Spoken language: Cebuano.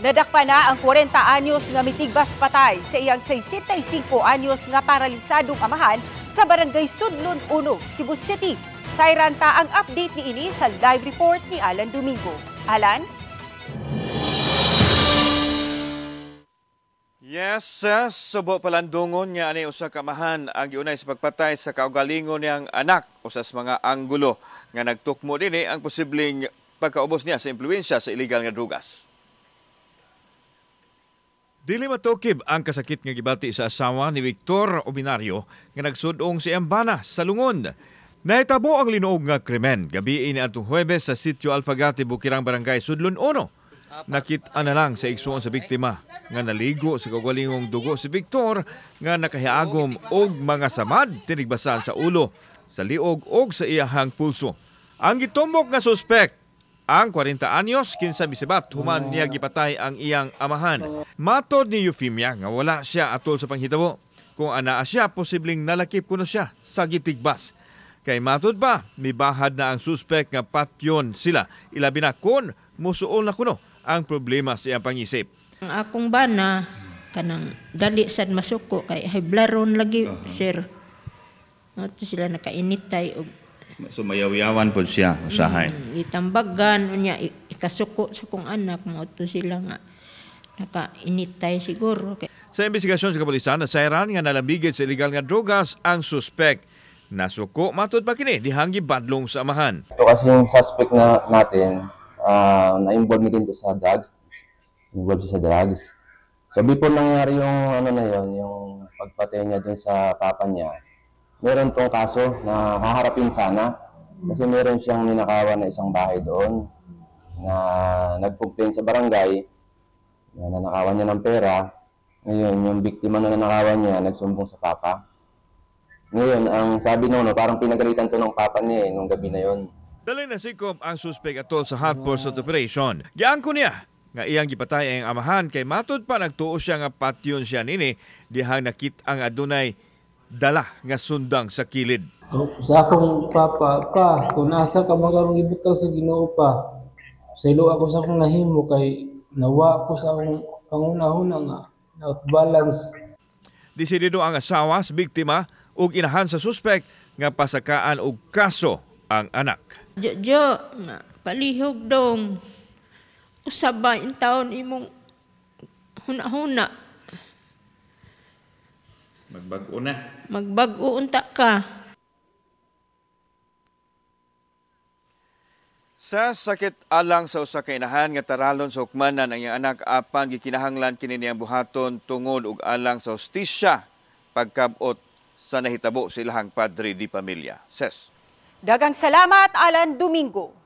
Nadakpa na ang 40 anyos nga mitigbas patay sa iyang 65 anyos nga paralisadong amahan sa Barangay Sudlon 1, Cebu City. Sayran ta ang update ni ini sa live report ni Alan Domingo. Alan? Yes, subo palandungon nga ani usa ka amahan ang giunay sa pagpatay sa kaugalingon niyang anak usas mga anggulo nga nagtukmo dinhi ang posibleng pagkaubos niya sa impluwensya sa illegal nga drugas. Dili matukib ang kasakit nga gibati sa asawa ni Victor Obinario nga nagsudong si iyang bana sa lungon. Nahitabo ang linuog nga krimen gabi ini atong Huwebes sa Sitio Alfagate, Bukirang, Barangay Sudlon 1. Nakita na lang sa igsuon sa biktima nga naligo sa kaugalingong dugo si Victor nga nakahiagom og mga samad tinigbasan sa ulo, sa liog og sa iyahang pulso. Ang gitumbok nga suspek ang 40 anyos kinsa misibat human niya gipatay ang iyang amahan. Matod ni Euphemia nga wala siya atol sa panghitabo. Kung anaa siya, posibleng nalakip kuno siya sa gitigbas. Kay matod pa, mibahad na ang suspek nga patyon sila. Ilabi na kon musuol na kuno ang problema sa iyang pangisip. Ang akong bana, kanang dali sad masuko kay hiblaron lagi, sir. Ato sila nakainitay og So mayaw-yawan po siya usahay. Itambagan unya ikasuko sa kong anak mo to sila nga nakainitay siguro. Sa investigasyon sa kapulisan, nasayran nga nalambigit sa illegal nga drogas ang suspek. Nasuko matud pa kini dihang gibadlong sa amahan. Ito kasi yung suspect na natin, na-involve din to sa drugs. Involved siya sa drugs. So before nangyari yung ano na yon, yung pagpatay niya dun sa papa niya, meron tong kaso na haharapin sana. Kasi meron siyang ninakawan na isang bahay doon na nag-complain sa barangay na nanakawan niya ng pera. Ngayon, yung biktima na nanakawan niya, nagsumbong sa papa. Ngayon, ang sabi nung, no, parang pinagalitan to ng papa niya nung gabi na yon. Dali na sikop ang suspek atol sa hot pursuit operation. Giangko niya nga iyang gipatay ang amahan kay matud pa nagtuo siya nga patyon siya nini dihang nakit ang adunay dala nga sundang sa kilid. Oh, sa akong papa, pa, kung nasa ka magarong ibutang sa Ginoo pa, saylo ako sa akong nahimo kay nawa ako sa akong pangunahuna nga na-balance. Desidido ang asawa sa biktima ug inahan sa suspek nga pasakaan og kaso ang anak. Jo, nga palihog dong. Usaba in taon imong huna-huna. Magbag-o na. Magbag-o unta ka. Sa sakit alang sa usa ka inahan nga taralon sa hukmanan ang iyang anak apan gikinahanglan kini niyang buhaton tungod og alang sa hustisya pagkabot sa nahitabo sa ilahang padre di pamilya. Ses. Dagang salamat, Alan Domingo.